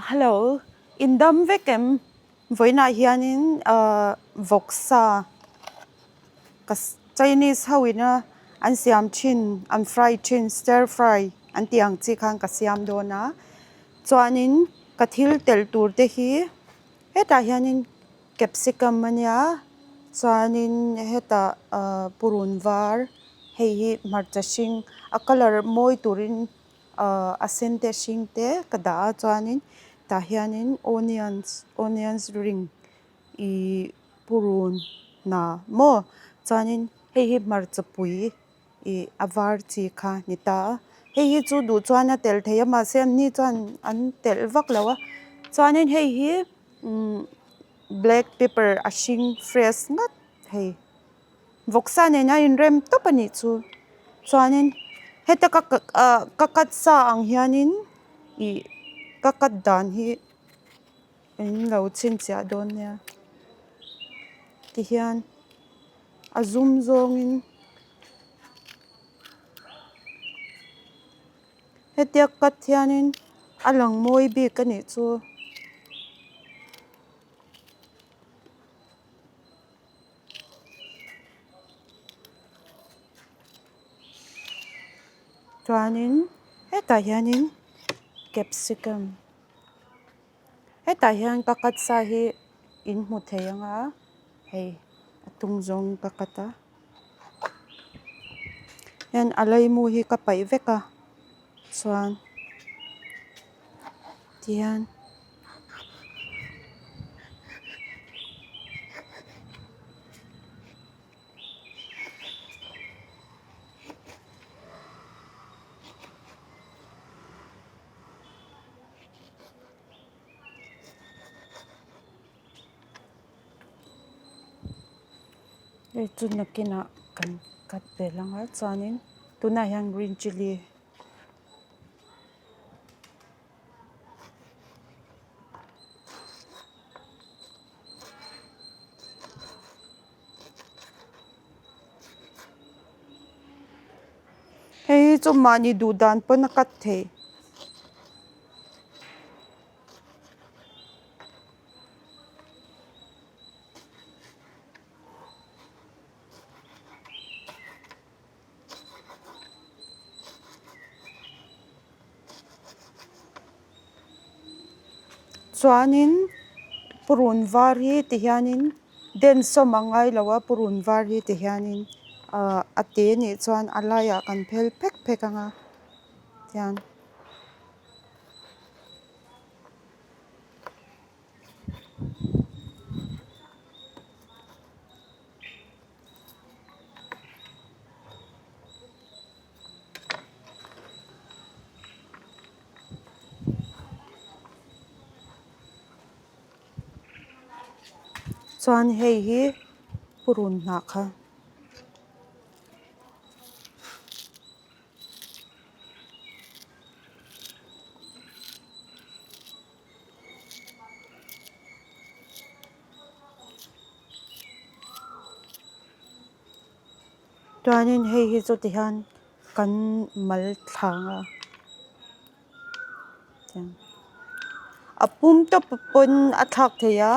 Hello, in dam vek em? Vawiinah hianin vawksa ka Chinese ho ina an siam thin, an fry thin, stir fry an tih ang chi khan ka siam dawn a. Chuanin ka thil telh tur te hi hetah hianin capsicum a nia, chuanin hetah purun var hei hi hmarcha hring a colour mawi turin Ahh a sen te a hring te ka dah a chuanin tah hianin onions onions ring ihh purun hna maw chuanin hei hi hmarcha pui ih a var chi kha ni ta a hei hi chu duh chuan a telh theih a mahse an ni chuan an telh vak lo a chuanin hei hi umm black pepper a hring fresh ngat hei. Vawksa nena inrem tawp a nih chu. Chuanin heta ka ah ka cut sa ang hianin ih ka cut dan hi in lo chhinchhiah dawn nia. Tihian a zum zawngin hetia cut hianin a lang mawi bik a nih chu. Chuanin hetah hianin capsicum hetah hian ka cut sa hi in hmu thei ang a hei a tung zawng ka cut a hian a laimu hi ka paih vek a chuan tihian. Hei chu nakinah kan cut belh ang a chuanin tunah hian green chilli hei hi chu mahni duh dan pawn a cut thei. Chuanin purun var hi ti hianin densawm a ngai lo a purun var hi ti hianin ahh a te nih chuan a laiah kan phel phek phek ang a tihian. Chuan hei hi purun hnah kha. Chuanin hei hi chu tihian kan mal thlang a a pum tawp pawn a thlak thei a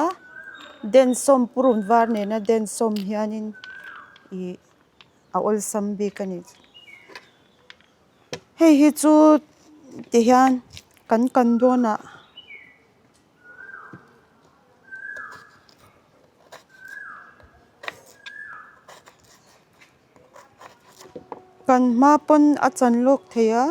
densawm purun var nena densawm hianin ih a awlsam bik a ni. Hei hi chu tihian kan kan dawnah. Kan hma pawn a chan lawk thei a.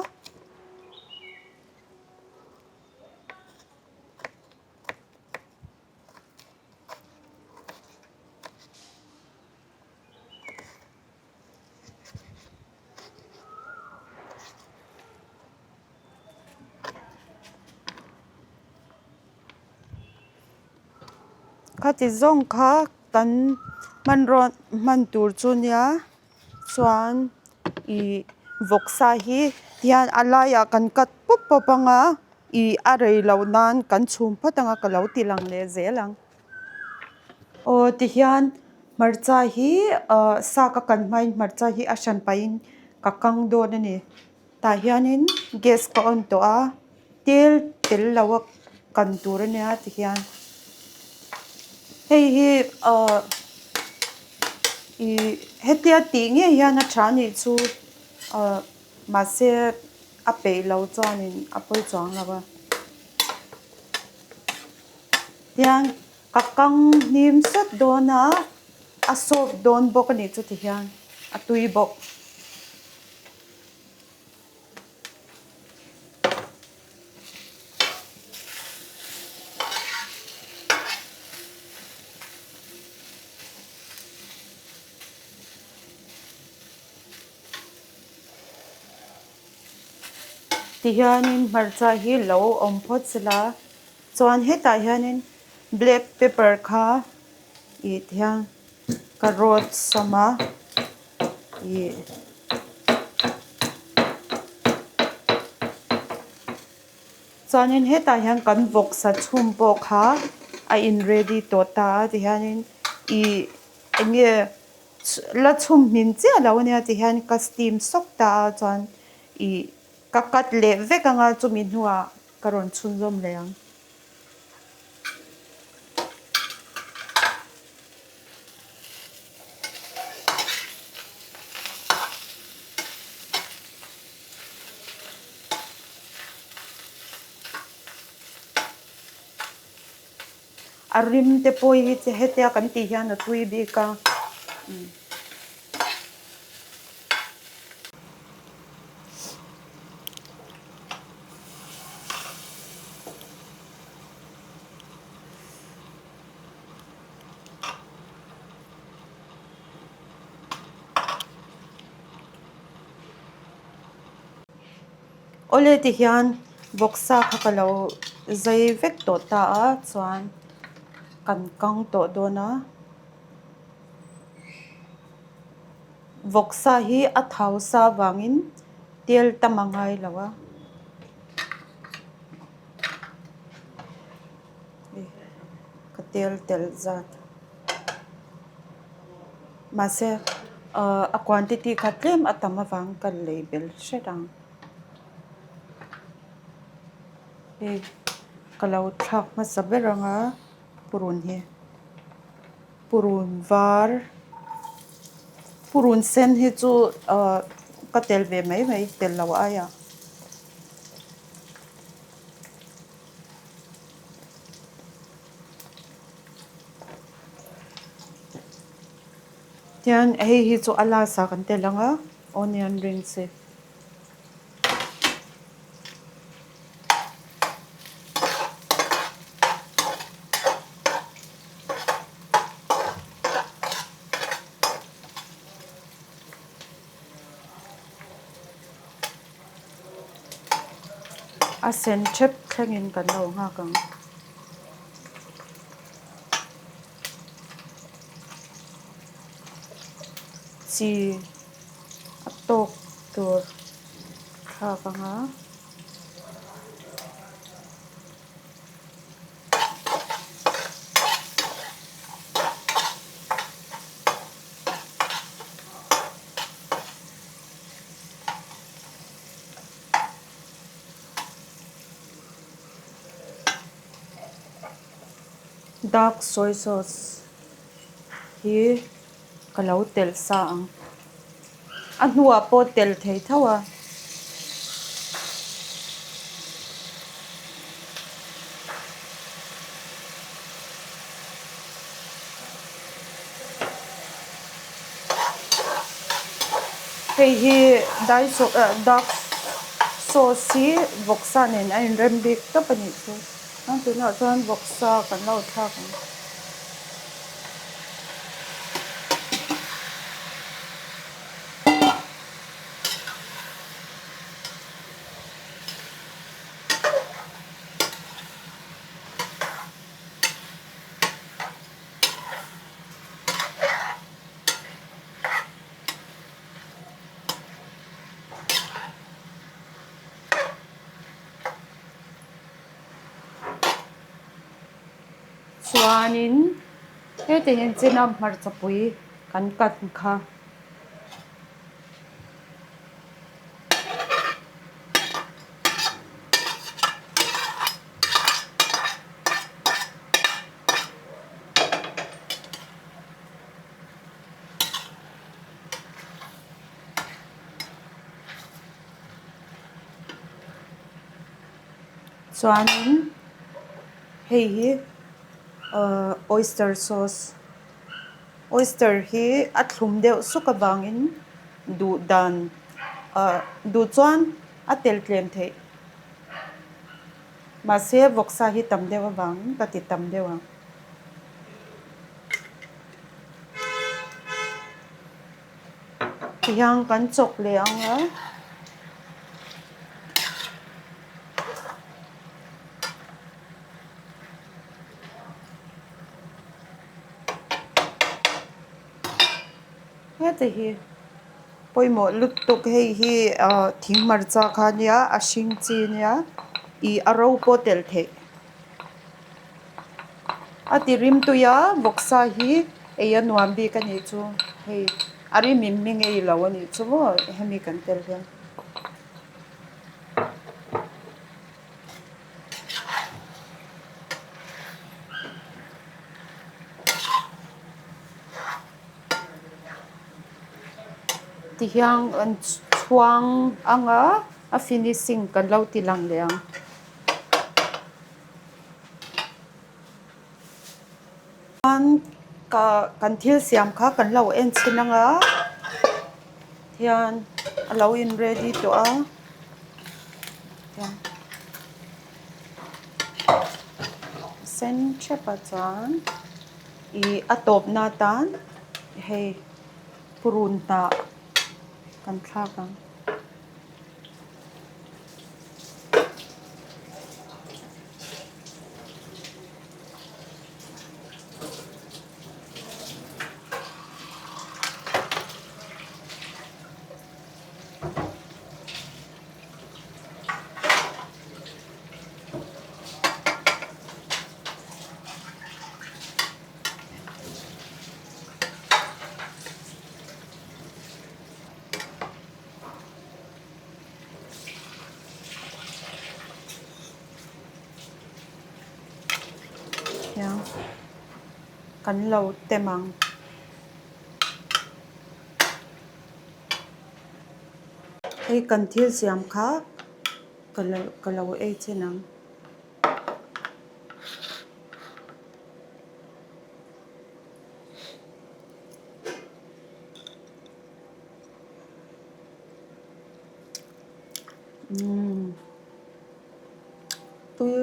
Khati zawng kha kan hmanraw hman tur chu nia chuan ih vawksa hi tihian a laiah kan cut pawp pawp ang a ih a rei loh nan kan chhum phawt ang a ka lo ti lang leh zel ang. Aw tihian hmarcha hi ah sa ka kan hmain hmarcha hi a hran pahin ka kang dawn a ni. Tah hianin gas ka on tawh a tel tel lo a. kan tur a nia tihian hei hi ahh ih hetia tih ngei hian a tha anih chu ahh mahse a peih lo chuanin a pawi chuang lo a tiang ka kang hnim sawt dawn a a sawp dawn bawk a nih chu tihian a tui bawk. Tihianin hmarcha hi lo awm phawt sela chuan hetah hianin black pepper kha ih tihian ka rawt sawm a ih chuanin hetah hian kan vawksa chhum pawh kha a in ready tawh ta a tihianin ih eng nge la chhum hmin chiah lo ania tihian ka steam sawk ta a chuan ih ka cut leh vek anga chumi hnuah ka rawn chhunzawm leh ang. A rim te pawh hi hetia kan tih hian a tui bik a. Awle ti hian vawksa kha ka lo zai vek tawh ta a chuan kan kang tawh dawn a vawksa hi a thau sa vangin tel tam a ngai lo a. Ka tel telh zat mahse ahh a quantity kha tlem a tam avang ka lei bel hret ang hei ka lo thlak hmasa ber anga purun hi purun var purun sen hi chu ahh ka tel ve mai mai tel lo aiah. Tian hei hi chu a last ah kan tel ang a onion rings hi. A sen thep thlengin kan lo nghak ang. Chi a tawk tur thlak ang a. Dark soy sauce hi ka lo telh sa ang a hnuah pawh telh thei tho a. Hei hi dai saw ah dark sauce hi vawksa nen a inrem bik tawp a nih chu chuan tunah chuan vawksa kan lo thlak ang. Chuanin heti hian china hmarchapui kan cut kha. Chuanin hei hi ahh oyster sauce oyster hi a thlum deuh suk avangin duh dan ahh duh chuan a tel tlem theih mahse vawksa hi tam deuh avangin ka ti tam deuh ang. Tihian kan chawk leh ang a. Heta hi pawimawh lutuk hei hi ah thing hmarcha kha ania a hring chi ania ih a ro pawh telh theih a ti rim tui a vawksa hi ei a nuam bik a nih chu hei a rim in mi ngei lo a nih chu maw hemi kan tel hian. Tihian an chhuang ang a a finishing kan lo ti lang leh ang. Kan thil siam kha kan lo en chhin ang a hian a lo in ready tawh a sen thep ah chuan ih a tawpna atan hei purun hnah kan thlak ang. Hian kan lo tem ang. Hei kan thil siam kha ka lo ka lo ei chin ang. Umm tui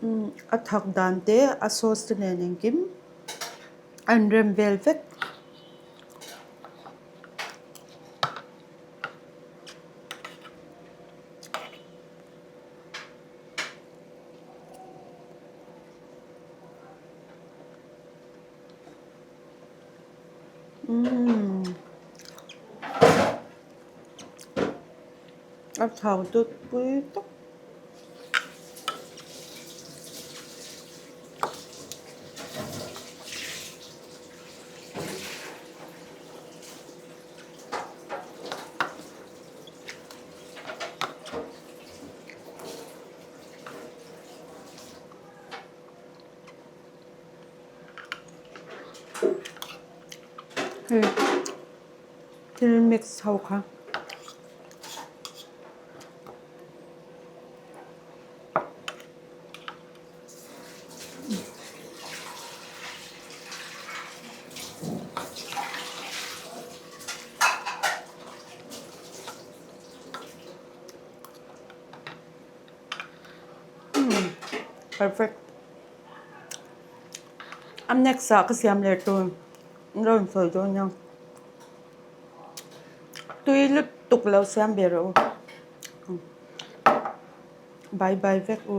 umm a thak dan te a sauce te nen engkim a inrem vel vek. Umm a thau tut pui tawp. Hei thil mix ho kha perfect. A next ah ka siam leh tur an rawn sawi dawn nia tui lutuk lo siam ve rawh u bye bye vek u.